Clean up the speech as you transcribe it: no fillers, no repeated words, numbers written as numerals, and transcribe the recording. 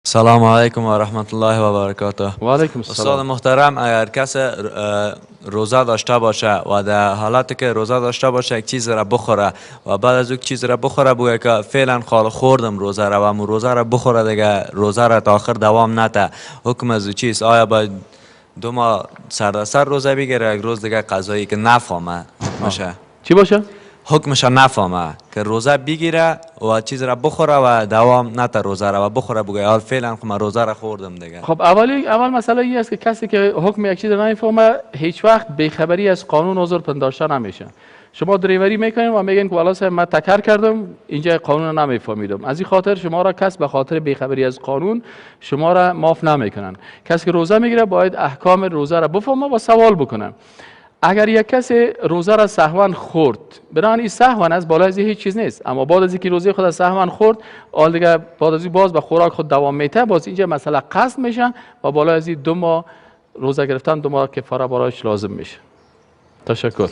سلام علیکم و رحمت الله و برکاته. و علیکم السلام. استاد محترم، اگر کس روزه داشته باشه و در حالتی که روزه داشته باشه یک چیز را بخوره و بعد از اون چیز را بخوره بگه که فعلا خال خوردم روزه را و روزه را بخوره دیگه روزه را تا آخر دوام نده، حکم از او چیست؟ آیا باید 2 ماه سر در سر روزه بگیره یک روز دیگه قضایی که نفهمه حکمشه؟ چی باشه؟ حکمش نفهمه که روزه بگیره و چیز را بخوره و دوام نته روزه را و بخوره بگه حال فعلا خب من روزه را خوردم دیگه. خب اول مسئله این است که کسی که حکم یک چیز را نمیفهمه هیچ وقت بیخبری از قانون عذر پنداشته نمیشه. شما دریوری میکنین و میگین که والا صاحب من تکر کردم اینجا قانون رو نمیفهمیدم، از این خاطر شما را کس به خاطر بیخبری از قانون شما را معاف نمیکنن. کسی که روزه میگیره باید احکام روزه را بفهمه و سوال بکنه. اگر یک کسی روزه را سهوا خورد، برای این سهوا از بالای از هیچ چیز نیست، اما بعد از اینکه روزه خود سهوا خورد، حال دیگه بعد از باز به خوراک خود دوام میته، باز اینجا مسئله قصد میشه و بالای از 2 ماه روزه گرفتن 2 ماه کفاره برایش لازم میشه. تشکر.